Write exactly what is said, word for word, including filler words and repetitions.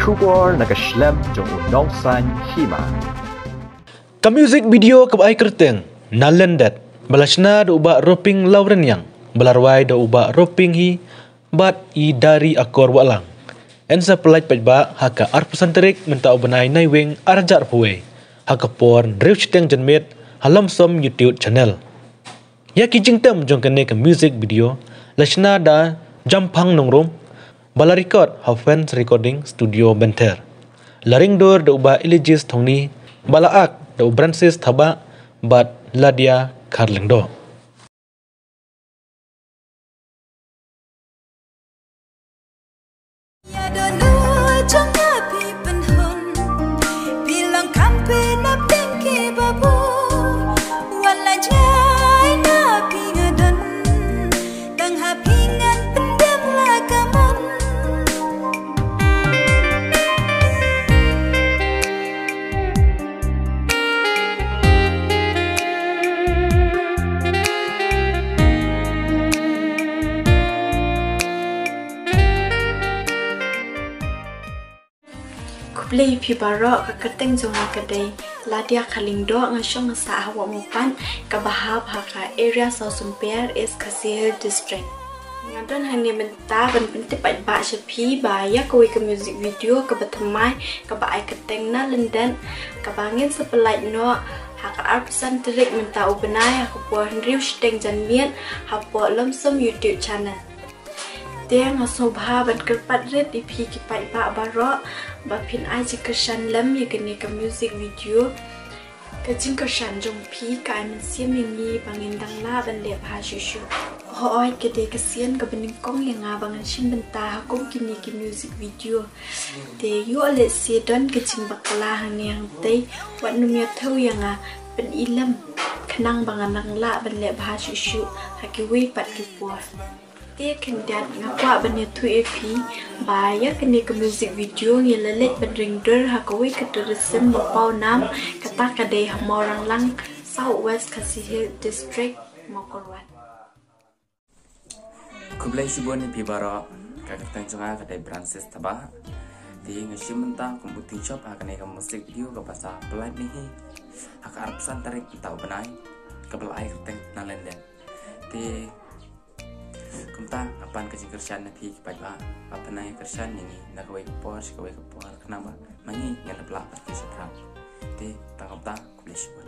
Khubor na ka shlem jong u Nongsaiñ Hima. Ka music video kaba ai kyrteng Na Lyndet, ba la shna da u Bah Roping Lawrynïang, ba la rwai da u Bah Roping Hi bad i Dari Akor Wahlang, yn sa pyllait paidbah ha ka arphew san tarik mynta u bnai Naiwieng arhajar arphew wei, ha ka por hynriew shiteng janmiet, ha Lomsom YouTube channel. Ïa ki jingtem jong kane ka music video la shna da Jamphang Nongrum, ba la record ha Fans Recording Studio Benther. La ring dur da u Bah Elijah Thongni, ba la act da u Brancis Thabah bad Ladia Kharlyngdoh. Ïa don u jong nga phi pynhun, phi long kham pynap deng ki babu. Wan la jai na phi nga don, tang ha phi ngan pyndem la ka mon. Khublei phi baroh, ka kyrteng jong nga ka dei Ladia Kharlyngdoh, nga shong nga sah ha Wah Mawpat, kaba hap ha ka Area South Sohiong, East Khasi Hills District. Nga don hangne mynta ban pyntip paidbah sha phi ba ïa kawei ka music video kaba thymmai, kaba ai kyrteng Na Lyndet, kaba ngin sa pyllait noh ha ka arphew san tarik mynta u bnai, ha ka por hynriew shiteng janmiet, hapoh Lomsom YouTube channel. Te nga sngewbha ban kyrpad rit ïa phi ki paidbah baroh ba phin ai jingkyrshan lem ïa kane ka music video. Ka jingkyrshan jong phi ka ai mynsiem ïa ngi ba ngin dang lah ban leh bha shuh shuh. Hooid, ka dei ka sien kaba nyngkong ïa nga ba ngan shim bynta ha kum kine ki music video. Te ïoh lehse don ka jingbakla hangne hangtei, wat nym ïathuh ïa nga, pyni lem, khnang ba ngan dang lah ban leh bha shuh shuh ha kiwei pat ki por. Te khyndiat nga kwah ban ïathuh ïa phi ba ïa kane ka music video ngi la leit ban ring dur ha kawei ka tourism ba paw nam, kata ka dei ha Mawranglang, South West Khasi Hills District, Mawkyrwat. Khublei shibun ïa phi baroh, ka kyrteng jong nga ka dei Brancis Thabah. Te nga shim bynta kum u tyngshop ha kane ka music video kaba sa pyllait ne hi ha ka arphew san tarik mynta u bnai, kaba la ai kyrteng Na Lyndet. Te kumta nga pan ka jingkyrshan na phi ki paidbah ba phin nang kyrshan ïa ngi na kawei ka por sha kawei ka por, khnang ba ma ngi ngin ïa pynlait pat ki shaphrang. Te tang kumta, khublei shibun.